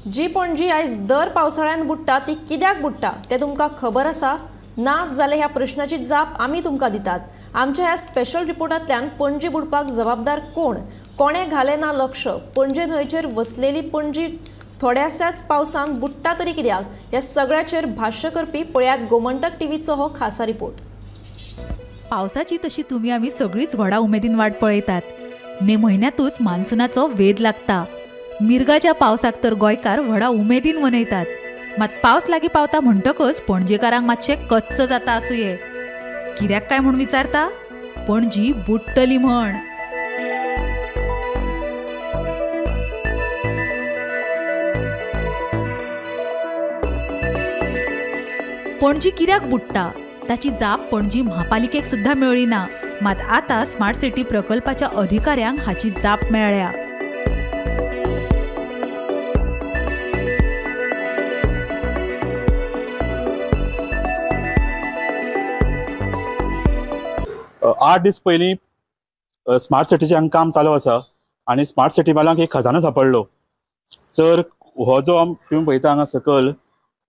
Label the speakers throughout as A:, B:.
A: जी पणजी आयज दर पावसाळ्यान बुडटा ती कित्याक बुडटा तें तुमकां खबर आसा ना जाल्यार ह्या प्रश्नाची जाप आमी तुमकां दितात। आमच्या ह्या स्पेशल रिपोर्टांतल्यान पणजी बुडपाक जबाबदार कोण, कोणें घालें ना लक्ष, पणजे न्हंयचेर वसलेली पणजी थोड्याशाच पावसान बुडटा तरी कित्याक, ह्या सगळ्याचेर भाश्य करपी पळयात गोमंतक टीव्हीचो हो खासा रिपोर्ट।
B: पावसाची तशी तुमी आमी सगळीच व्हडा उमेदीन वाट पळयतात। मे म्हयन्यांतूच मान्सूनाचो वेध लागता। मिर्गाच्या पावसाक तर गोंयकार व्हडा उमेदीन मनयतात। मात पावस लागीं पावता म्हणटकच पणजेकारांक मातशें कच्च जाता आसुये। कित्याक काय म्हूण विचारता? पणजी बुडटली म्हण। पणजी कित्याक बुडटा ताची जाप पणजी म्हापालिकेक सुद्दां मेळ्ळी ना। मात आतां स्मार्ट सिटी प्रकल्पाच्या अधिकाऱ्यांक हाची जाप मेळ्ळ्या।
C: आठ दीस पयलीं स्मार्ट सिटीचें हांगा काम चालू आसा आनी स्मार्ट सिटी वाल्यांक एक खजानो सापडलो। तर हो जो तुमी पळयता हांगा सकयल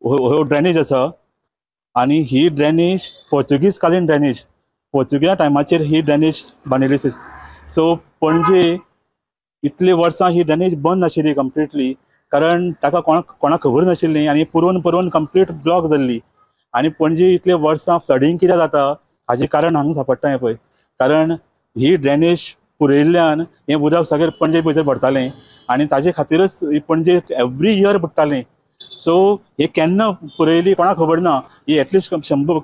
C: हो ड्रेनेज आसा आनी ही ड्रेनेज पोर्तुगीज कालीन ड्रेनेज, पोर्तुगीजा टायमाचेर ही ड्रेनेज बांदिल्ली। सो पणजे इतली वर्सां ही ड्रेनेज बंद आशिल्ली कंप्लिटली, कारण ताका कोणाक खबर नाशिल्ली आनी पुरोवन पुरोवन कंप्लीट ब्लॉक जाल्ली। आनी पणजे इतले वर्सां फ्लडींग कित्याक जाता हाजें कारण हांगा सापडटा हें पळय, कारण ही ड्रेनेज पुरयल्ल्यान हें उदक सगळें पणजे भितर भरतालें आनी ताजे खातीरच पणजे एवरी इयर बुडटालें। सो हे केन्ना पुरयली कोणाक खबर ना, ही एटलिस्ट 100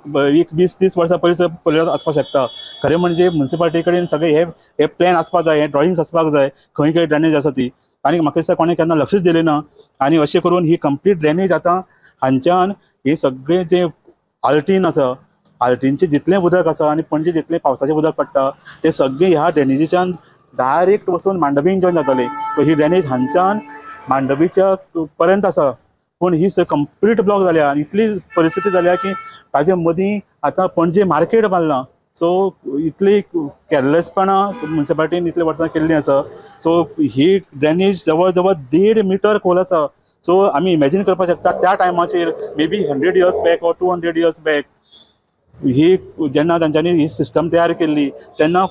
C: 20 30 वर्सां पयलीं पळयल्यार आसपाक शकता। खरें म्हणजे म्युनिसिपालिटी कडेन सगळे हे प्लॅन आसपाक जाय, हे ड्रॉइंग्स आसपाक जाय, खंय खंय ड्रेनेज आसा ती। आनी म्हाका दिसता कोणें केन्ना लक्षच दिलें ना आनी अशें करून ही कंप्लीट ड्रेनेज आतां हांच्यान हे सगळें जें आल्टीन आसा, आल्टीनचें जितलें उदक आसा आनी पणजे जितलें पावसाचें उदक पडटा तें सगळें ह्या ड्रेनेजीच्यान डायरेक्ट वचून मांडवीन जॉयन जातालें। ही ड्रेनेज हांच्यान मांडवीच्या पर्यंत आसा, पूण ही कंप्लीट ब्लॉक जाल्या आनी इतली परिस्थिती जाल्या की ताजे मदीं आतां पणजे मार्केट बांदलां। सो इतली कॅरलेसपणां म्युनिसिपालिटीन इतले वर्सां केल्लीं आसा। सो ही ड्रेनेज जवळ जवळ 1.5 मिटर खोल आसा। सो आमी इमॅजीन करपाक शकता त्या टायमाचेर maybe 100 years back or 200 years back ही जेन्ना तांच्यांनी ही सिस्टम तयार केल्ली तेन्ना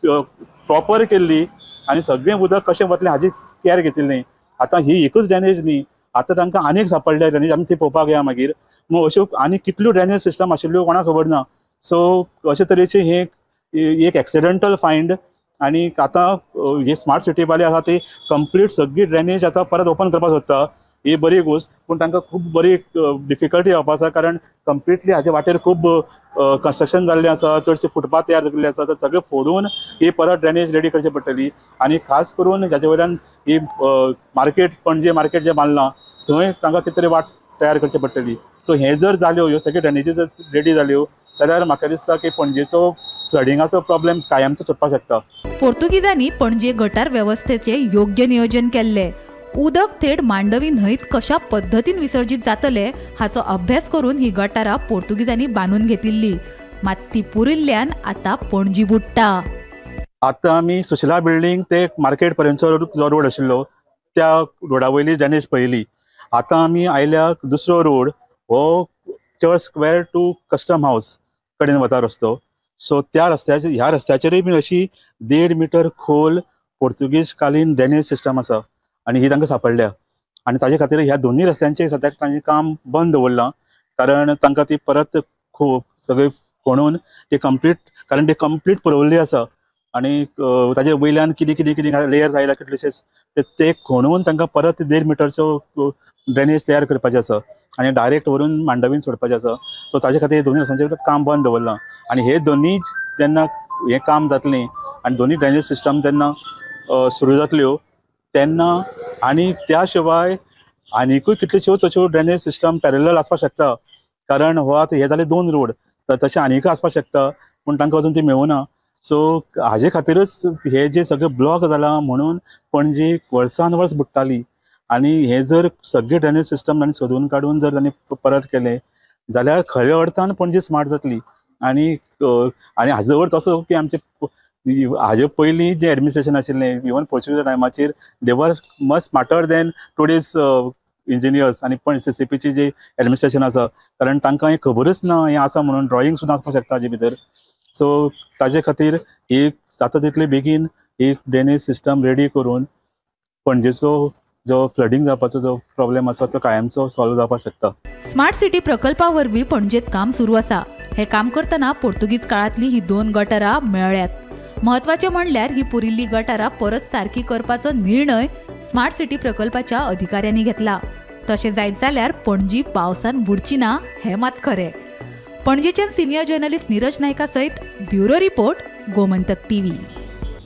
C: प्रॉपर केल्ली आनी सगळें उदक कशें वतलें हाजी केअर घेतिल्ली। आतां ही एकूच ड्रेनेज न्ही, आतां तांकां आनीक सापडल्या ड्रेनेज, आमी ती पळोवपाक या मागीर। मग अश्यो आनी कितल्यो ड्रेनेज सिस्टम आशिल्ल्यो कोणाक खबर ना। सो अशे तरेचे हे एक एक्सिडेंटल फायंड आनी आतां हे स्मार्ट सिटी वाले आसा ते कंप्लीट सगळी ड्रेनेज आतां परत ओपन करपाक सोदता, ही बरी गोश्ट। पूण तांकां खूब बरी डिफिकल्टी येवपा आसा, कारण कंप्लिटली हाजे वाटेर खूब कंस्ट्रक्शन जाल्लें आसा, चडशे फुटपाथ तयार जाल्ले आसा, तर सगळें फोडून ही परत ड्रेनेज रेडी करची पडटली। आनी खास करून जाचे वयल्यान ही मार्केट पणजे मार्केट जें बांदलां थंय तांकां कितें तरी वाट तयार करची पडटली। सो हें जर जाल्यो, ह्यो सगळ्यो ड्रेनेजी जर रेडी जाल्यो जाल्यार म्हाका दिसता की पणजेचो फ्लडिंगाचो प्रॉब्लेम कायमचो सुटपाक शकता।
B: पोर्तुगीजांनी पणजे गटार वेवस्थेचें योग्य नियोजन केल्लें। उदक थेट मांडवी न्हंयत कशा पद्दतीन विसर्जीत जातले हाचो अभ्यास करून ही गटारां पोर्तुगीजांनी बांदून घेतिल्ली। मात ती पुरिल्ल्यान आतां पणजी बुडटा।
C: आतां आमी सुशिला बिल्डींग ते मार्केट पर्यंतचो जो रोड आशिल्लो त्या रोडा वयली ड्रेनेज पळयली। आतां आमी आयल्या दुसरो रोड, हो church square to custom house कडेन वता रस्तो। सो त्या रस्त्याचेर, ह्या रस्त्याचेरूय बी अशी 1.5 मिटर खोल पोर्तुगीज कालीन ड्रेनेज सिस्टम आसा आनी ही तांकां सापडल्या। आनी ताजे खातीर ह्या दोनूय रस्त्यांचेर सद्याक तांचें काम बंद दवरलां, कारण तांकां ती परत खूब सगळी खणून ती कंप्लीट, कारण ती कंप्लीट पुरवल्ली आसा आनी ताजे वयल्यान कितें कितें कितें लेयर्स आयल्या कितलेशेच, ते खणून तांकां परत 1.5 मिटरचो ड्रेनेज तयार करपाचें आसा आनी डायरेक्ट व्हरून मांडवीन सोडपाचें आसा। सो ताजे खातीर दोनूय रस्त्यांचेर काम बंद दवरलां आनी हे दोनूय जेन्ना हें काम जातलें आनी दोनूय ड्रेनेज सिस्टम जेन्ना सुरू जातल्यो तेन्ना, आनी त्या शिवाय आनीकूय कितल्योश्योच अश्यो ड्रेनेज सिस्टम पॅरलल आसपाक शकता, कारण हो आतां हे जाले 2 रोड, तर तशें आनीकूय आसपाक शकता, पूण तांकां अजून ती मेळुना। सो हाजे खातीरच हे जे सगळे ब्लॉक जाला म्हणून पणजी वर्सान वर्स बुडटाली। आनी हे जर सगळे ड्रेनेज सिस्टम तांणी सोदून काडून जर तांणी परत केले जाल्यार खऱ्या अर्थान पणजी स्मार्ट जातली। आनी आनी हाजो अर्थ असो की आमचे हाजे पयलीं जें एडमिनिस्ट्रेशन आशिल्लें इवन पोर्चुगीज टायमाचेर they were much smarter than today's engineers आनी पण CCPची जी एडमिनिस्ट्रेशन आसा, कारण तांकां हें खबरच ना हें आसा म्हणून, ड्रॉइंग सुद्दां आसपाक शकता हाजे भितर. सो ताजे खातीर ही जाता तितले बेगीन ही ड्रेनेज सिस्टम रेडी करून पणजेचो जो फ्लडींग जावपाचो जो प्रॉब्लेम आसा तो कायमचो सॉल्व जावपाक शकता.
B: स्मार्ट सिटी प्रकल्पा वरवीं पणजेत काम सुरू आसा. हे काम करतना पोर्तुगीज काळांतली ही 2 गटारां मेळ्ळ्यात. म्हत्वाचें म्हणल्यार ही पुरिल्ली गटारां परत सारकी करपाचो निर्णय स्मार्ट सिटी प्रकल्पाच्या अधिकाऱ्यांनी घेतला. तशें जायत जाल्यार पणजी पावसान बुडची ना हें मात खरें. पणजेच्यान सिनियर जर्नलिस्ट नीरज नायका सयत ब्युरो रिपोर्ट, गोमंतक टीव्ही.